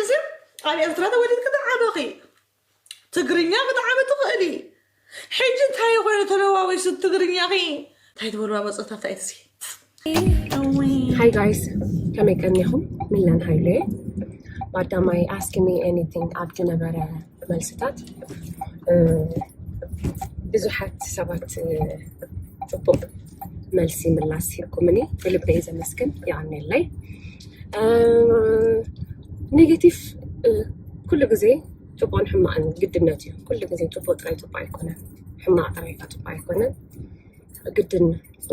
ኣብ ኤርትራ ተወሊድኪ ዝዓበኺ፣ ትግርኛ ብጣዕሚ ትኽእሊ። ሕጂ እንታይ ኮይኑ ተለዋዊሱ ትግርኛኺ? እንታይ ትበልዋ መጸታት ኣይትሲ። Hi guys፣ ከመይ ቀኒኹም? ሚላን ሃይሉ እየ። ማዳማይ ask me anything ኣብ ዝነበረ መልስታት፣ እ፣ ብዙሓት ሰባት፣ እ፣ ጽቡቕ መልሲ ምላስ ሂብኩምኒ፣ ብልበይ ዘመስግን፣ የቐንየለይ። እ፣ ኔጌቲቭ፣ እ፣ ኩሉ ግዜ ጽቡቕን ሕማቕን ግድነት እዩ። ኩሉ ግዜ ጽቡቕ ጥራይ ጽቡቕ ኣይኮነን፣ ሕማቕ ጥራይ ከዓ ጽቡቕ ኣይኮነን። ግድን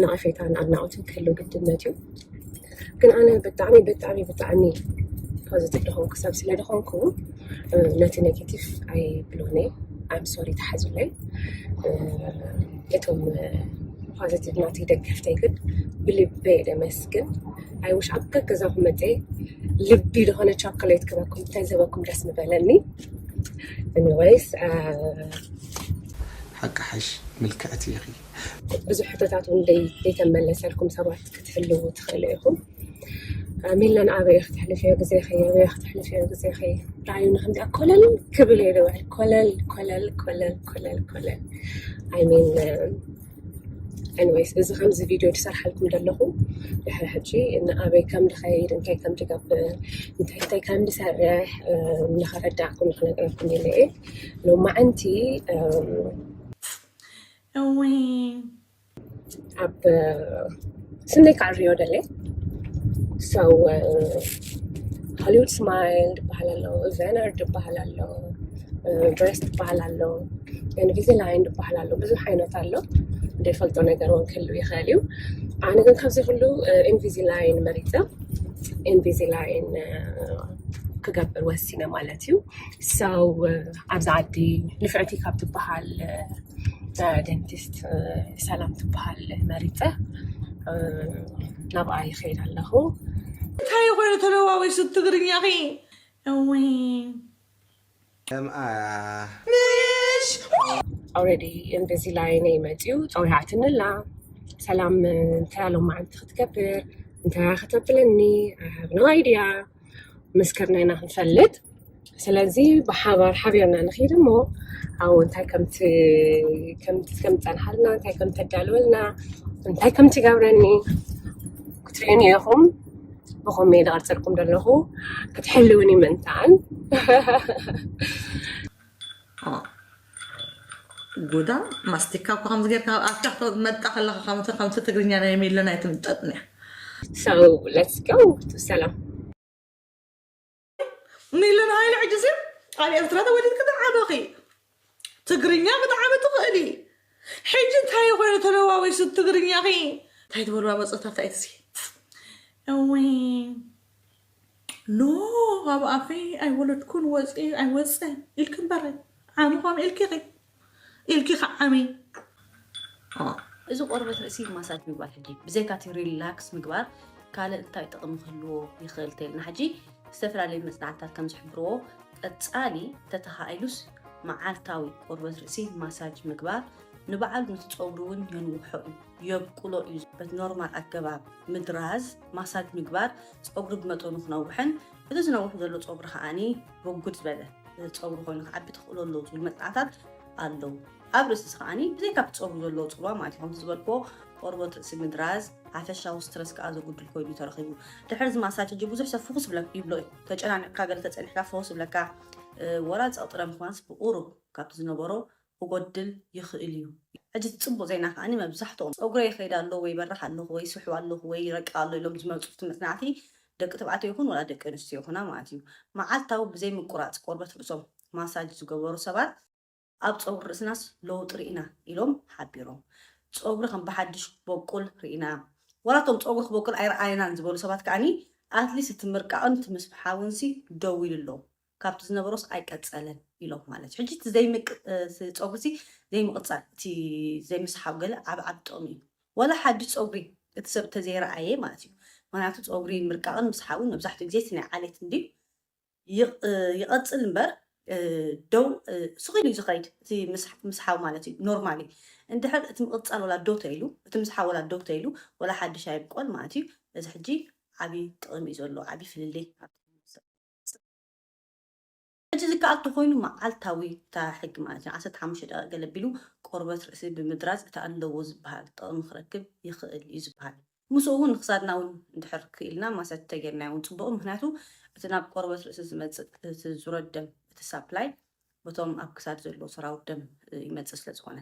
ነቐፌታን ኣድናቖትን ክህሉ ግድነት እዩ። ግን ኣነ ብጣዕሚ ብጣዕሚ ብጣዕሚ ፖዚቲቭ ደኾንኩ ሰብ ስለ ደኾንኩ፣ እ፣ ነቲ ኔጌቲቭ ኣይብሎን እየ። I'm sorry፣ ተሓዙለይ። እ፣ እቶም፣ እ፣ ፖዚቲቭ ናተይ ደገፍተይ ግን ብልበይ እየ ደመስግን። I wish ኣብ ገገዛኹም መፀ ልቢ ዝኾነ ቻኮሌት ክበኩም፣ እንታይ ዘበኩም ደስ ምበለኒ። Anyways፣ እ፣ ሓቂ ሓሽ ምልክዕቲ ኢኺ። ብዙሕ ሕቶታት እውን ደይ-፣ ደይተመለሰልኩም ሰባት ክትህልዉ ትኽእሉ ኢኹም። እ፣ ሚለን ኣበይ ክትሕልፍዮ ግዜኺ፣ ኣበይ ክትሕልፍዮ ግዜኺ? ራዩኒ ከምዚኣ ኮለል ክብል እየ ዝውዕል። ኮለል፣ ኮለል፣ ኮለል፣ ኮለል፣ ኮለል። I mean፣ እ፣ anyways፣ እዚ ከምዚ ቪድዮ ዝሰርሓልኩም ዘለኹ ድሕሪ ሕጂ ንኣበይ ከም ዝኸይድ፣ እንታይ ከም ዝገብር፣ እንታይ እንታይ ከም ዝሰርሕ፣ እ፣ ንኸረዳእኩም ንክነግረኩም ኢለ እየ። ሎማዓንቲ፣ እ፣ እውይ ኣብ ስነይ ክዕርዮ ደለ ሰው ሆሊውድ ስማይል ዝበሃል ኣሎ፣ ቨነር ዝበሃል ኣሎ፣ ድሬስ ዝበሃል ኣሎ፣ ኢንቪዚላይን ዝበሃል ኣሎ። ብዙሕ ዓይነት ኣሎ፣ ዘይፈልጦ ነገር እውን ክህሉ ይኽእል እዩ። ኣነ ግን ካብዚ ኩሉ ኢንቪዚላይን መሪፀ፣ ኢንቪዚላይን ክገብር ወሲነ ማለት እዩ። ሰው ኣብዚ ዓዲ ንፍዕቲ ካብ ትበሃል ደንቲስት ሰላም ትበሃል መሪፀ፣ እ፣ ናብኣ ይኸይድ ኣለኹ። እንታይ ኮይኑ ተለዋዊሱ ትግርኛኺ? እውይ ከምኣ ምሽ ኦልሬዲ ኢንቪዚላይን መፅዩ ፀዊዓትኒ ኣላ። ሰላም እንታይ ሎማዓንቲ ክትገብር እንታይ ከተብለኒ? I have no idea። መስከርና ኢና ክንፈልጥ። ስለዚ ብሓባር ሓቢርና ንኺድ እሞ ኣብኡ እንታይ ከምቲ ከምቲ ከም ዝፀንሓልና፣ እንታይ ከም ተዳልወልና፣ እንታይ ከም ትገብረኒ ክትርእዩኒ ኢኹም። ብኸመይ ዝቐርፀልኩም ዘለኹ ክትሕልውኒ ምእንታን። ጉዳ ማስቲካ እኮ ከምዚ ጌርካ ኣብ ኣፍካ ክትመጣ ከለኻ ከምቲ ከምቲ ትግርኛ ናይ ሚለን ኣይትምጠጥን እያ። So let's go to ሰላም። ሚለን ሃይለ ሕጂ ሲ ኣብ ኤርትራ ተወሊድኪ ዝዓበኺ፣ ትግርኛ ብጣዕሚ ትኽእሊ። ሕጂ እንታይ ኮይኑ ተለዋዊሱ ትግርኛኺ? እንታይ ትበልዋ መፀታት ኣይትሲ። እውይ ኖ፣ ኣብ ኣፈይ ኣይወለድኩን፣ ወፂ ኣይወፀን ኢልኪ እምበረ ዓሚ ከም ኢልኪ ኢኺ፣ ኢልኪ ከዓሚ። እዚ ቆርበት ርእሲ ማሳጅ ምግባር ሕጂ ብዘይካ እቲ ሪላክስ ምግባር ካልእ እንታይ ጥቕሚ ክህልዎ ይኽእል ተይልና ሕጂ ዝተፈላለዩ መፅናዕትታት ከም ዝሕብርዎ ቀፃሊ ተተኻኢሉስ መዓልታዊ ቆርበት ርእሲ ማሳጅ ምግባር ንባዕሉ ነቲ ፀጉሪ እውን የንውሖ እዩ፣ የብቁሎ እዩ። በቲ ኖርማል ኣገባብ ምድራዝ ማሳጅ ምግባር ፀጉሪ ብመጠኑ ክነውሕን እቲ ዝነውሕ ዘሎ ፀጉሪ ከዓኒ ርጉድ ዝበለ ፀጉሪ ኮይኑ ክዓቢ ተኽእሎ ኣለዎ ዝብል መፅናዕታት ኣለዉ። ኣብ ርእሲ እዚ ከዓኒ ብዘይካ ኣብቲ ፀጉሪ ዘለዎ ፅልዋ ማለት እዩ። ከምቲ ዝበልክዎ ቆርበት ርእሲ ምድራዝ ሓፈሻዊ ስትረስ ከዓ ዘጉድል ኮይኑ እዩ ተረኺቡ። ድሕሪ እዚ ማሳጅ ሕጂ ብዙሕ ሰብ ፍኹስ ብለክ ይብሎ እዩ። ተጨናኒቕካ ገለ ተፀኒሕካ ፍኹስ ብለካ እ፣ ወላ ፀቕጥረ ምዃንስ ብቁሩብ ካብቲ ዝነበሮ ክጎድል ይኽእል እዩ። ሕጂ እቲ ፅቡቕ ዜና ከዓኒ መብዛሕትኦም ፀጉረ ይኸይድ ኣሎ ወይ በራሕ ኣለኹ ወይ ስሑ ኣለኹ ወይ ረቂ ኣሎ ኢሎም ዝመፁ እቲ መፅናዕቲ ደቂ ተባዕትዮ ይኹን ወላ ደቂ ኣንስትዮ ይኹና ማለት እዩ መዓልታዊ ብዘይ ምቁራፅ ቆርበት ርእሶም ማሳጅ ዝገበሩ ሰባት ኣብ ፀጉሪ ርእስናስ ለውጢ ርኢና ኢሎም ሓቢሮም። ፀጉሪ ከም ብሓድሽ ክበቁል ርኢና። ዋላ እቶም ፀጉሪ ክበቁል ኣይረኣየናን ዝበሉ ሰባት ከዓኒ ኣትሊስት እቲ ምርቃቕን እቲ ምስሓውንሲ ደው ኢሉ ኣሎ። ካብቲ ዝነበሮስ ኣይቀፀለን ኢሎም ማለት እዩ። ሕጂ እቲ ዘይምቅ-፣ እ፣ እቲ ፀጉሪ ሲ ዘይምቕፃል፣ እቲ ዘይምስሓው ገለ ዓብ ዓብ ጥቕሚ እዩ። ዋላ ሓድሽ ፀጉሪ እቲ ሰብ እንተዘይረኣየ ማለት እዩ። ምኽንያቱ ፀጉሪ ምርቃቕን ምስሓውን መብዛሕትኡ ግዜ እቲ ናይ ዓሌት እንድዩ ይቕ-፣ እ፣ ይቐፅል እምበር፣ እ፣ ደው፣ እ፣ ስቕ ኢሉ እዩ ዝኸይድ እቲ ምስ-፣ ምስሓው ማለት እዩ። ኖርማሊ እንድሕር እቲ ምቕፃል ወላ ደው ተይሉ፣ እቲ ምስሓው ወላ ደው ተይሉ፣ ወላ ሓድሽ ኣይብቆል ማለት እዩ። እዚ ሕጂ ዓብዪ ጥቕሚ እዩ ዘለዎ፣ ዓብዪ ፍልልይ። ኣልቶ ኮይኑ መዓልታዊ እታ ሕጊ ማለት እዩ ዓሰርተ ሓሙሽተ ደቂቕ ገለ ቢሉ ቆርበት ርእሲ ብምድራዝ እቲ ኣለዎ ዝበሃል ጥቕሚ ክረክብ ይኽእል እዩ ዝበሃል። ምስኡ እውን ንክሳድና እውን እንድሕር ክኢልና ማሳጅ ተገይርና እውን ፅቡቕ፣ ምክንያቱ እቲ ናብ ቆርበት ርእሲ ዝመፅእ እቲ ዙረት ደም እቲ ሳፕላይ በቶም ኣብ ክሳድ ዘሎ ሰራውር ደም ይመፅእ ስለ ዝኾነ።